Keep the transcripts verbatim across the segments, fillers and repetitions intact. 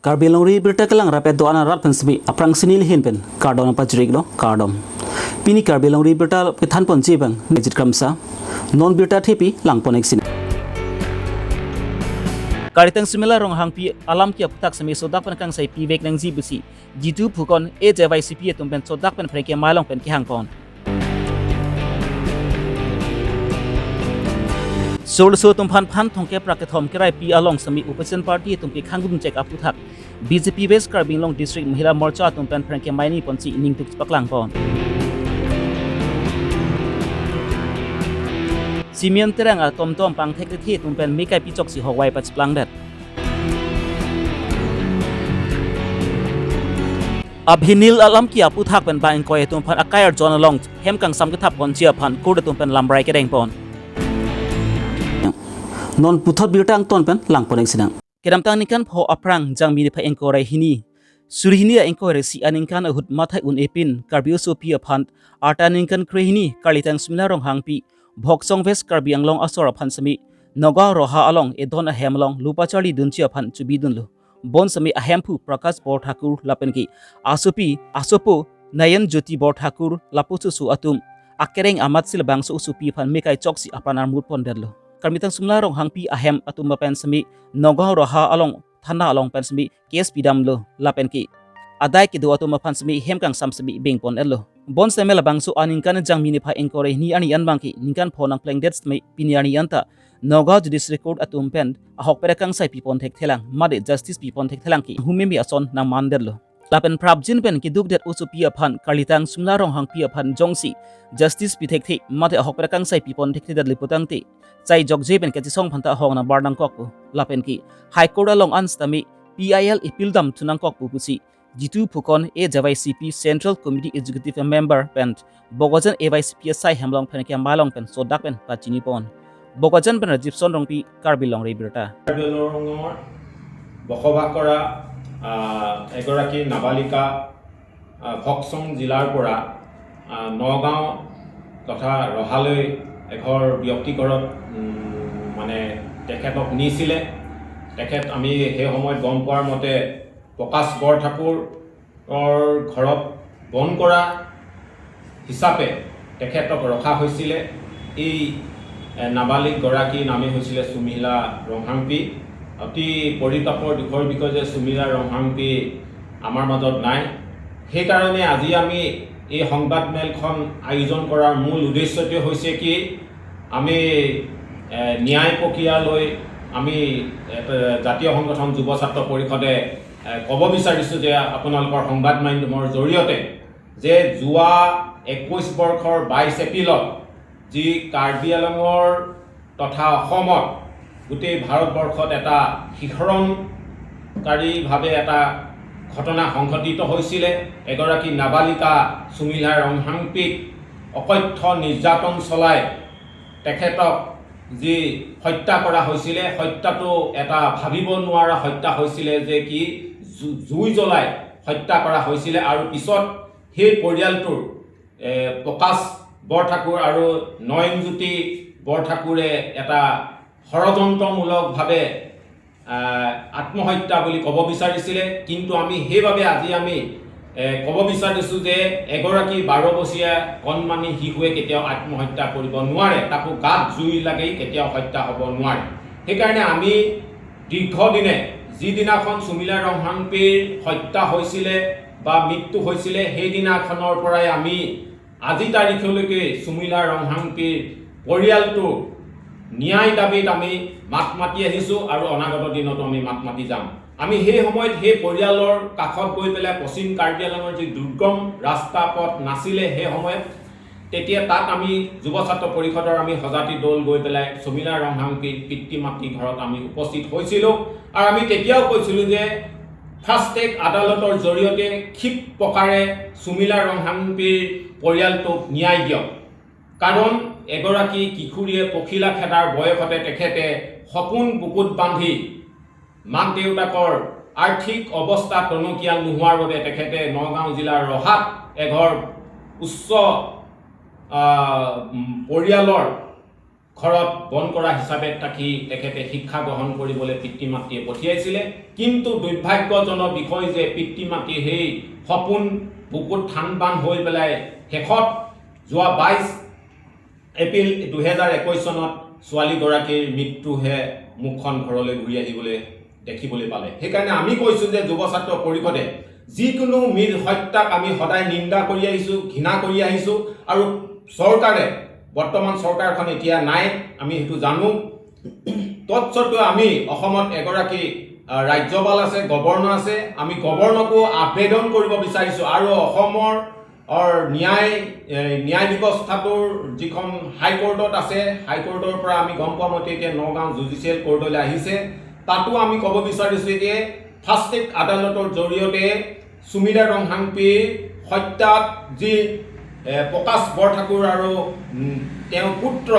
Karbi Longri Birta kelang rapet do-an arat pen semi aphrang sini lihin pen kardom pajrik lo, kardom. Pini Karbi Longri Birta kethan ponji abang Nejit Kramsa. Non birta thepi lang pon-ik sini. Kalitang Sumila Ronghangpi alam ke aputhak semi sodak pen kangsai pivek nangji pusi Jitu Phukon A J Y C P atum pen sodak pen phrengke mai along pen kehang pon. Solo atum aphan phan thomkep ra kethom kerai pi along semi opposition party atum ke khangdun chek aputhak B J P West Karbi Anglong District Mahila Morcha atum pen phrengke mai ni ponsi ning tuk paklang pon. Simeon Terang atomtom pangthek thethe atum pen mekai pichok si hogwai pachiplang det. Abhinil alam ke aputhak pen bang ingkoi atum aphan akai arjon along hem kangsam kethap ponji aphan court atum pen lamrai kedeng pon. Non puthot birta angton pen lang pon-ik sinang. Kedamtang ningkan pho aphrang Jangmi niphai ingkoi ra hini, suri hini ra ingkoi ra isi aningkan ahut mathai un-e pin Karbi osopi aphan arta ningkan kre hini Kalitang Sumila Ronghangpi Bhoksong West Karbi Anglong asor aphan semi Nagaon Roha along edon ahem along lupa charli dunji aphan chubi dunlo. Bon semi ahemphu Prakash Borthakur lapen ke asopi asopo Nayan Jyoti Borthakur lapususu atum akereng amat si labangso osopi aphan mekai chok si apran armut pon detlo. Karmitang Sumila Ronghangpi ahem atum pen semi Nagaon Roha along thana along pen semi case pidamlo lapen ke adai kedo atum aphan semi hem kangsam semi beng pon etlo. Bon semi labangso aningkan Jangmi niphai ingkoi ra hini arni an abang ke ningkan pho nangpleng det semi pini arni an ta Nagaon Judiciary Court atum pen ahokpet akangsai pipon thekthelang mate justice pipon thekthelang ke humimi ason nangman detlo. Lapen prapjin pen keduk det osopi aphan Kalitang Sumila Ronghangpi aphan jongsi justice pi thekthe mate ahokpet akangsai pipon thekthe det le putangte chai jokje pen kachesong aphanta ahong nangbar nangkokpo. Lapen ke High Court along an sitame P I L appeal dam thu nangkokpo pusi Jitu Phukon A J Y C P Central Committee Executive Member pen Bokajan A Y C P asai hem along phrengke mai along pen sodak pen pachini pon. Bokajan pen Rajibson Rongpi, Karbi Longri Birta. Karbi আংলঙৰ বসবাস কৰা, আহ, এগৰাকী নাবালিকা, আহ, ভকচং জিলাৰ পৰা, আহ, নগাঁও তথা ৰহালৈ এঘৰ ব্যক্তি ঘৰত, উম, মানে তেখেতক নিছিলে। তেখেত, আমি সেই সময়ত গম পোৱাৰ মতে, প্ৰকাশ বৰঠাকুৰৰ ঘৰত বন্ধ কৰা হিচাপে তেখেতক ৰখা হৈছিলে। এই, এ, নাবালিক গৰাকীৰ নামেই হৈছিলে সুমিলা ৰংহাংপি। অতি পৰিতাপৰ দুখৰ বিষয় যে সুমিলা ৰংহাংপি আমাৰ মাজত নাই। সেইকাৰণে আজি আমি এই সংবাদমেলখন আয়োজন কৰাৰ মূল উদ্দেশ্যটোৱে হৈছে কি, আমি, এ, ন্যায় প্ৰক্ৰিয়ালৈ আমি, এ, জাতীয় সংগঠন যুৱ ছাত্ৰ পৰিষদে এ, ক'ব বিচাৰিছোঁ যে আপোনালোকৰ সংবাদ মাধ্যমৰ জৰিয়তে যে যোৱা একৈশ বৰ্ষৰ বাইশ এপ্ৰিলত যি কাৰ্বি আংলঙৰ তথা অসমত গোটেই ভাৰতবৰ্ষত এটা শিহৰণকাৰীভাৱে এটা ঘটনা সংঘটিত হৈছিলে। এগৰাকী নাবালিকা সুমিলা ৰংহাংপীক অকথ্য নিৰ্যাতন চলাই তেখেতক যি হত্যা কৰা হৈছিলে, হত্যাটো এটা ভাবিব নোৱাৰা হত্যা হৈছিলে যে কি জু-, জুই জ্বলাই হত্যা কৰা হৈছিলে। আৰু পিছত সেই পৰিয়ালটোৰ, এ, প্ৰকাশ বৰঠাকুৰ আৰু নয়নজ্যোতি বৰঠাকুৰে এটা ষড়যন্ত্ৰমূলকভাৱে আহ, আত্মহত্যা বুলি ক'ব বিচাৰিছিলে, কিন্তু আমি সেইবাবে আজি আমি, এ, ক'ব বিচাৰিছো যে এগৰাকী বাৰ বছৰীয়া কণমানি শিশুৱে কেতিয়াও আত্মহত্যা কৰিব নোৱাৰে, তাকো গাত জুই লাগি কেতিয়াও হত্যা হ'ব নোৱাৰে। সেইকাৰণে আমি দীৰ্ঘদিনে যিদিনাখন সুমিলা ৰংহাংপীৰ হত্যা হৈছিলে বা মৃত্যু হৈছিলে, সেইদিনাখনৰ পৰাই আমি আজি তাৰিখলৈকে সুমিলা ৰংহাংপীৰ পৰিয়ালটো ন্যায় দাবীত আমি মাত মাতি আহিছো আৰু অনাগত দিনতো আমি মাত মাতি যাম। আমি সেই সময়ত সেই পৰিয়ালৰ কাষত গৈ পেলাই পশ্চিম কাৰ্বি আংলঙৰ যি দুৰ্গম ৰাস্তা পথ নাছিলে সেই সময়ত, তেতিয়া তাত আমি যুৱ ছাত্ৰ পৰিষদৰ আমি সজাতি দল গৈ পেলাই সুমিলা ৰংহাংপীৰ পিতৃ মাতৃ ঘৰত আমি উপস্থিত হৈছিলো আৰু আমি তেতিয়াও কৈছিলো যে ফাষ্ট ট্ৰেক আদালতৰ জৰিয়তে ক্ষীপ প্ৰকাৰে সুমিলা ৰংহাংপীৰ পৰিয়ালটোক ন্যায় দিয়ক। কাৰণ এগৰাকী কিশোৰীয়ে পখিলা খেদাৰ বয়সতে তেখেতে সপোন বুকুত বান্ধি মাক দেউতাকৰ আৰ্থিক অৱস্থা টনকিয়াল নোহোৱাৰ বাবে তেখেতে নগাঁও জিলাৰ ৰহাত এঘৰ উচ্চ, আহ, উম, পৰিয়ালৰ ঘৰত বন্ধ কৰা হিচাপে থাকি তেখেতে শিক্ষা গ্ৰহণ কৰিবলৈ পিতৃ মাতৃয়ে পঠিয়াইছিলে। কিন্তু দুৰ্ভাগ্যজনক বিষয় যে পিতৃ মাতৃৰ সেই সপোন বুকুত ঠান বান্ধ হৈ পেলাই শেষত যোৱা বাইছ এপ্ৰিল দুহেজাৰ একৈছ চনত ছোৱালীগৰাকীৰ মৃত্যুহে মুখখন ঘৰলৈ ঘূৰি আহিবলৈ দেখিবলৈ পালে। সেইকাৰণে আমি কৈছো যে যুৱ ছাত্ৰ পৰিষদে যিকোনো মৃত হত্যাক আমি সদায় নিন্দা কৰি আহিছো, ঘৃণা কৰি আহিছো। আৰু চৰকাৰে, বৰ্তমান চৰকাৰখন এতিয়া নাই, আমি সেইটো জানো। তৎসত্ত্বেও আমি অসমত এগৰাকী, আহ, ৰাজ্যপাল আছে, গৱৰ্ণৰ আছে। আমি গৱৰ্ণকো আবেদন কৰিব বিচাৰিছো আৰু অসমৰ অৰ ন্যায়, এ, ন্যায় ব্যৱস্থাটোৰ যিখন হাইকোৰ্টত আছে, হাইকোৰ্টৰ পৰা আমি গম পোৱা মতে এতিয়া নগাঁও জুডিচিয়েল কোৰ্টলৈ আহিছে। তাতো আমি ক'ব বিচাৰিছো যে ফাষ্ট ট্ৰেক আদালতৰ জৰিয়তে সুমিলা ৰংহাংপিৰ হত্যাত যি, এ, প্ৰকাশ বৰঠাকুৰ আৰু, উম, তেওঁৰ পুত্ৰ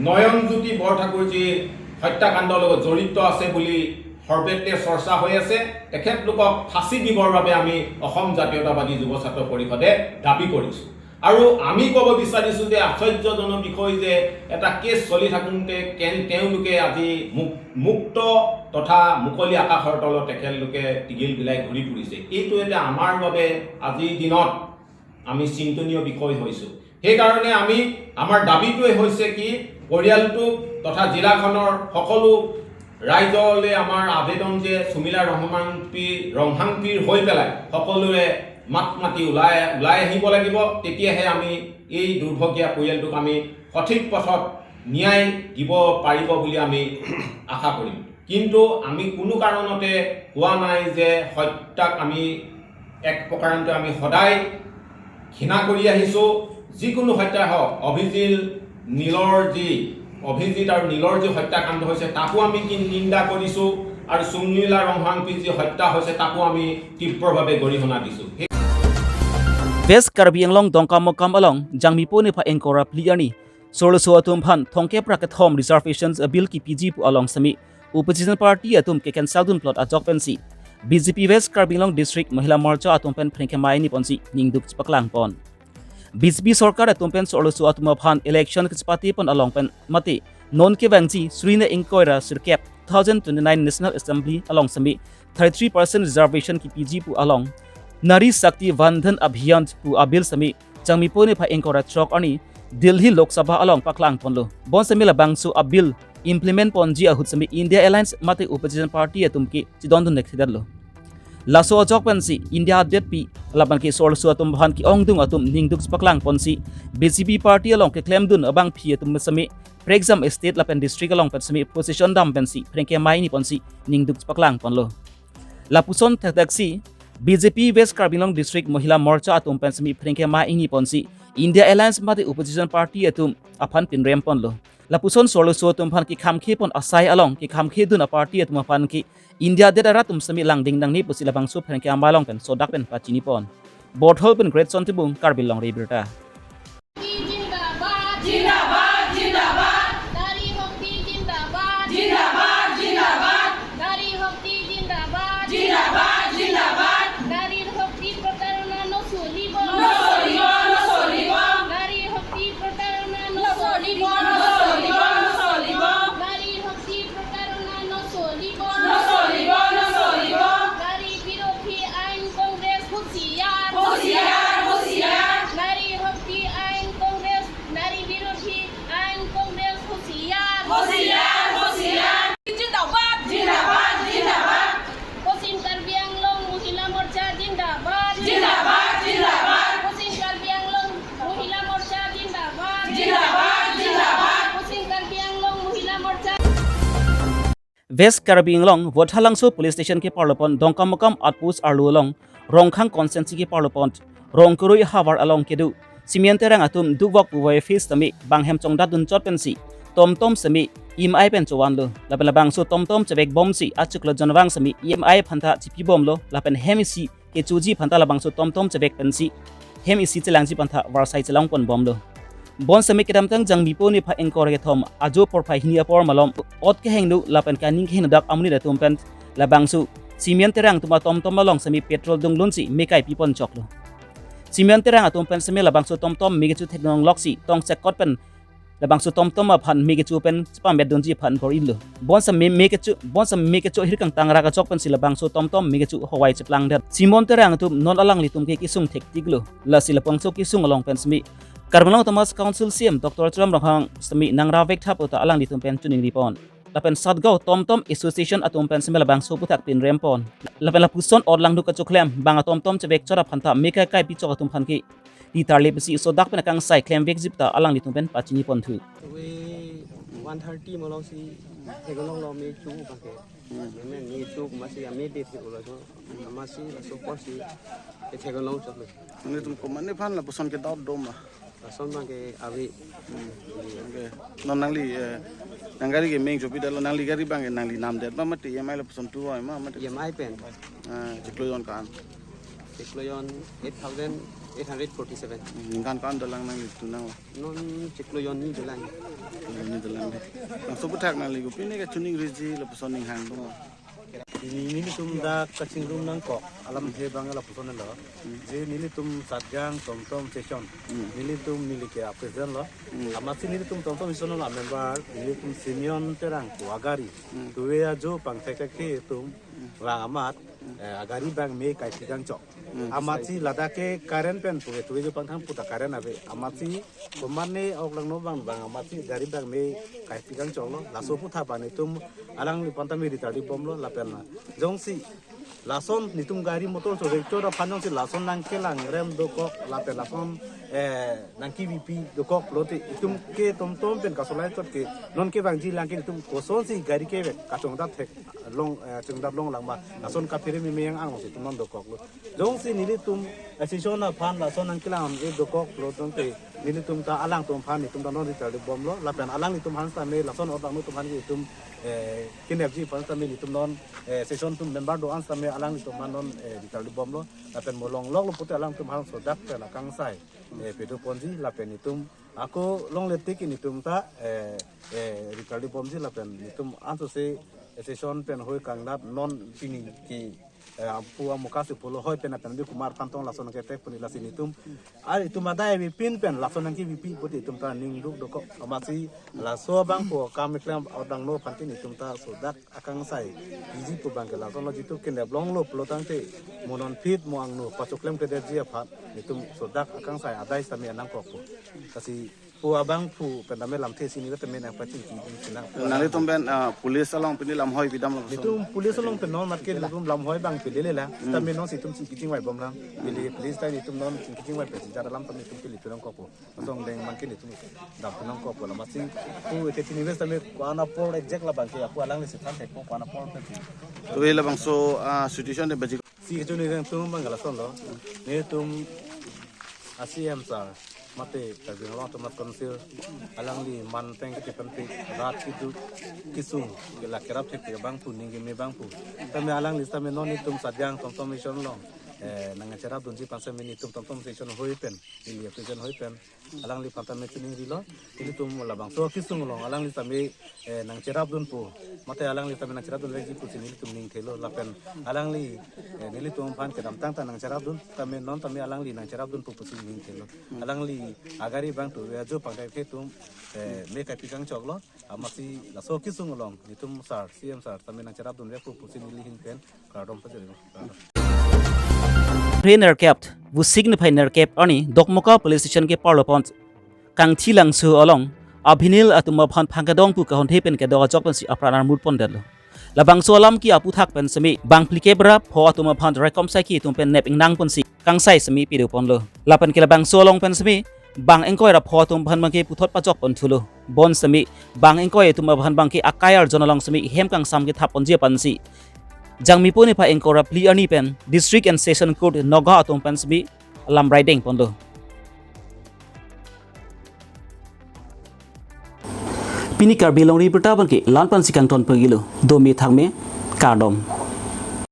নয়নজ্যোতি বৰঠাকুৰ যি হত্যাকাণ্ডৰ লগত জড়িত আছে বুলি সৰ্বত্ৰে চৰ্চা হৈ আছে, তেখেতলোকক ফাঁচী দিবৰ বাবে আমি অসম জাতীয়তাবাদী যুৱ ছাত্ৰ পৰিষদে দাবী কৰিছো। আৰু আমি ক'ব বিচাৰিছো যে আশ্চৰ্যজনক বিষয় যে এটা কেছ চলি থাকোঁতে কেন-, তেওঁলোকে আজি মুক-, মুক্ত তথা মুকলি আকাশৰ তলত তেখেতলোকে টিঘিল ঘিলাই ঘূৰি ফুৰিছে। এইটো এটা আমাৰ বাবে আজিৰ দিনত আমি চিন্তনীয় বিষয় হৈছো। সেইকাৰণে আমি, আমাৰ দাবীটোৱে হৈছে কি, পৰিয়ালটো তথা জিলাখনৰ সকলো ৰাইজলৈ আমাৰ আবেদন যে সুমিলা ৰংহাংপি, ৰংহাংপিৰ হৈ পেলাই সকলোৱে মাত মাতি ওলাই, ওলাই আহিব লাগিব। তেতিয়াহে আমি এই দুৰ্ভগীয়া পৰিয়ালটোক আমি সঠিক পথত ন্যায় দিব পাৰিব বুলি আমি আশা কৰিম। কিন্তু আমি কোনো কাৰণতে কোৱা নাই যে হত্যাক আমি এক প্ৰকাৰতে আমি সদায় ঘৃণা কৰি আহিছো। যিকোনো হত্যা হওক, অভিজিত নীলৰ যি, অভিজিত আৰু নীলৰ যি হত্যাকাণ্ড হৈছে, তাকো আমি কি নিন্দা কৰিছো, আৰু সুমিলা ৰংহাংপিৰ যি হত্যা হৈছে, তাকো আমি তীব্ৰভাৱে গৰিহণা দিছো। West Karbi Anglong Dongkamukam along Jangmipo niphai ingkoi ra phli arni Sorloso atum aphan thomkep ra kethom Reservations Bill kepiji pu along semi opposition party atum kecancel dun plot ajok pensi B J P West Karbi Anglong District Mahila Morcha atum pen phreng kemai ni ponsi ningduk chepaklang pon. B J P sorkar atum pen Sorloso atum aphan election kachepate pon along pen mate non kevangji suri ingkoi ra sirkep two thousand twenty-nine National Assembly along semi thirty-three percent reservation kepiji pu along Nari Shakti Vandan Abhiyan pu a-bill semi Jangmipo niphai ingkoi ra throk arni Delhi Lok Sabha along paklang ponlo. Bonsemi labangso a-bill implement ponji ahut semi India Alliance mate opposition party atum ke chedondun thekthedetlo. Laso ajok pensi India adetpi lapen ke Sorloso atum aphan ke-ongdung atum ningduk paklang ponsi B J P party along keklem dun abangpi atum semi prekjam state lapen district along pen semi position dam pensi phreng kemai ni ponsi ningduk paklang ponlo. Lapuson thakthak si B J P West Karbi Anglong District Mahila Morcha atum pen semi phreng kemai ni ponsi India Alliance mate opposition party atum aphan pinrem ponlo. Lapuson Sorloso atum aphan kekhamkhe pon asai along kekhamkhe dun a-party atum aphan ke India adet arat atum semi langding nangne pusi labangso phreng kemai along pen sodak pen pachini pon. Borthol pen Great Sontibung, Karbi Longri Abirta. জিন্দাবাদ, জিন্দাবাদ, জিন্দাবাদ। নাৰী শক্তি জিন্দাবাদ। জিন্দাবাদ, জিন্দাবাদ। নাৰী শক্তি জিন্দাবাদ। জিন্দাবাদ, জিন্দাবাদ। নাৰীৰ শক্তি প্ৰতাৰণা নচলিব। নচলিব, নচলিব। নাৰী শক্তি প্ৰতাৰণা নচলিব। নচলিব, নচলিব। নাৰী শক্তি প্ৰতাৰণা নচলিব। নচলিব, নচলিব। নাৰী বিৰোধী আইন কংগ্ৰেছ হুঁচিয়াৰ। হুঁচিয়াৰ, হুঁচিয়াৰ। নাৰী শক্তি আইন কংগ্ৰেছ, নাৰী বিৰোধী আইন কংগ্ৰেছ হুঁচিয়াৰ। হুঁচিয়াৰ, হুঁচিয়াৰ। জিন্দাবাদ, জিন্দাবাদ, জিন্দাবাদ। পশ্চিম কাৰ্বি আংলং মহিলা মৰ্চা জিন্দাবাদ। জিন্দাবাদ, জিন্দাবাদ। পশ্চিম কাৰ্বি আংলং মহিলা মৰ্চা জিন্দাবাদ। জিন্দাবাদ, জিন্দাবাদ। পশ্চিম কাৰ্বি আংলং মহিলা মৰ্চা। West Karbi Anglong Vothatlangso Police Station keparlopon Dongkamukam Outpost arlo along Rongkhang constituency keparlopon Rongkoroi havar along kedo Simeon Terang atum dukvok puvoiphit sitame bang hem chongdat dunchot pensi tomtom sitame E M I pen chovan lo. Lapen labangso tomtom chevek bomsi achiklo jonvang sitame E M I aphanta chipi bomlo. Lapen hem isi kechoji aphanta labangso tomtom chevek pensi hem isi chelangji aphanta varsai chelang pon bomlo. Bonsitame kedamtang Jangmipo niphai ingkoi ra kethom ajo porphai hini apor malom ot kehingno lapen kaning kehingno dak amonit atum pen labangso Simeon Terang atum atomtom along sitame petrol dunglunsi mekai pi pon choklo. Simeon Terang atum pen sitame labangso tomtom me kecho thekdunlongsi tong chekot pen Labangso tomtom aphan me kecho pen chepamedunji aphan bor-ilo. Bonsam me, me kecho, bonsam me kecho ahir kangtang ra kachok pensi labangso tomtom me kecho howai cheplangdet. Simon Terang atum non alanglitum ke kesung thektiklo. Lasi labangso kesung along pen semi Karbi Anglong Autonomous Council C E M Doctor Tuliram Ronghang semi nang ravek thap uta alanglitum pen chiningripon. Lapen Satgaon Tomtom Association atum pen semi labangso aputhak pinrempon. Lapen lapuson orlangduk kachoklem bang atomtom chevek chot aphanta me kaikai pichok atum aphan ke ritarli pensi sodak pen akangsai klemvekji pu ta alanglitum pen pachiniponthu. We one thirty malong si theklonglo me chu bangke. Meme me chu masi ame de theklonglo. Masi laso apor si theklong chot me. Nelitum komatne aphan lapuson ke doubt doma. Lason bangke ave. Hmm. Okay. Non nangli, eh, nang gari ke meng chopi dalo, nangli gari bangke nangli namdet ba mate E M I lapuson tu oi ma mate? E M I pen. Ah, chiklo jon ko-an? Chiklo jon eight thousand eight hundred forty-seven. Hmm, ningkan ko-an dolang nanglitum nang? Non chiklo jon ni dolang. Chiklo jon ni dolang de. Labangso aputhak nangli kopine kechiningriji lapuson ning hang doma? Pini nelitum dak kachingrum nangkok alamthe bang lapuson lo. Hmm. Je nelitum Satgaon Tomtom Association. Hmm. Nelitum neli ke president lo. Hmm. Amatsi nelitum Tomtom Association along member nelitum Simeon Terang pu agari. Hmm. Tuve ajo pangthek thek ke itum. Hmm. Ra amat, eh, agari bang me kaikai kangchok. Hmm. Amatsi ladak ke current pen pu tuve ajo pangthang puta current ave. Amatsi komatne ok langno bang bang amatsi gari bang me kaikai kangchoklo. Laso aputhak bang nelitum alangliphan ta me ritarli bomlo lapen la. Jongsi lason nelitum gari motor so vek chot aphan jongsi lason nangkelang rem dokok lapen lason, eh, nangkevipi dokok pulote itum ke tomtom pen kasolai chot ke non kevangji lang ke itum kosonsi gari kevek kachongdat theklong, eh, chongdat longlang ma lason kaphere meme yang anglong si itum non dokoklo. Jongsi nelitum association aphan lason nangkelang e dokok pulo tangte nelitum ta alangtum aphan nelitum ta non ritarli bomlo lapen alanglitum aphan sitame lason orlangno atum aphan itum, eh, kinepji aphan sitame nelitum non, eh, association atum member do-an sitame alanglitum aphan non, eh, ritarli bomlo lapen mo longlok lo pute alangtum aphan sodak pen akangsai, eh, pedoponji lapen itum ako longle tik nelitum ta, eh, eh, ritarli bomji lapen nelitum ansose association pen hoi kangnat non pini ke, eh, apu amuka si pulo hoi pen apen bi kumar pantong lason ke tek puni lasi nelitum. Ar itum adai avepin pen lason nangkevipi pute itum ta ningduk dokok amatsi laso abang pu kam keklem orlangno aphan ke nelitum ta sodak akangsai. Iji pu bangke lasonlo jitu kinep longlo pulo tangte mo non phit mo angno pachoklem-kledetji aphan nelitum sodak akangsai adai sitame nangkokpo. Lasi pu abang pu pen tame lamthe si neli tame nangpachingki dun sinang. Nanglitum pen, ah, police along pini lam hoi pidamlo? Nelitum police along pen non mat ke nelitum lam hoi bang pidele la. Hmm. Tame non si itum chingki chingvai bomlang. Pili police ta nelitum non chingki chingvai pen si jara lam tame itum pili pinangkokpo. Asong deng bang ke nelitum dam pinangkokpo la. Amatsi pu ete tini wes tame ko-an apor exact la bangke ako alangli si thanthekpo ko-an apor pen. Tuve labangso, ah, situation de baji. Si kechun ni reng tum bang lasonlo. Nelitum a C M sir mate Karbi Anglong Autonomous Council alangli man teng ke penpi rat kitu kesung ke la kerap thek ke bang pu ningke me bang pu. Tame alangli sitame non nelitum Satgaon Tomtom Association along, eh, nangcherapdunji aphan sitame nelitum Tomtom Association hoi pen, neli president hoi pen alangliphan tame chiningrilo. Nelitum labangso kesung along alangli sitame, eh, nangcherapdunpo. Mate alangli tame nangcherapdunvekji pusi nelitum ning thelo lapen alangli, eh, nelitum aphan kedamtang ta nangcherapdun tame non tame alangli nangcherapdunpo pusi ning thelo. Alangli agari bang tuve ajo pangkai ke itum, eh, me kaikai kangchoklo. Amatsi laso kesung along nelitum sir, C M sir tame nangcherapdunvekpo pusi neli ahin pen kardom pajirlo. Kardom. Phre nerkep, Vosik niphai nerkep arni Dokmoka Police Station ke parlopon Kangthilangso along abhinil atum aphan phang kedong pu kahonthe pen kedo ajok pensi apran armut pondetlo. Labangso alam ke aputhak pen semi bang phlikep ra pho atum aphan rekom sai ke itum pen nep ingnang pensi kangsai semi pido ponlo. Lapen ke labangso along pen semi bang ingkoi ra pho atum aphan bangke puthot pajok ponthulo. Bonsemi bang ingkoi atum aphan bangke akai arjon along semi hem kangsam kethap ponji aphansi Jangmipo niphai ingkoi ra phli arni pen District and Session Court Nagaon atum pen semi lam raideng ponlo. Pini Karbi Longri Abirta bangke la-an pensi kangton pagilo. Dome thakme, kardom.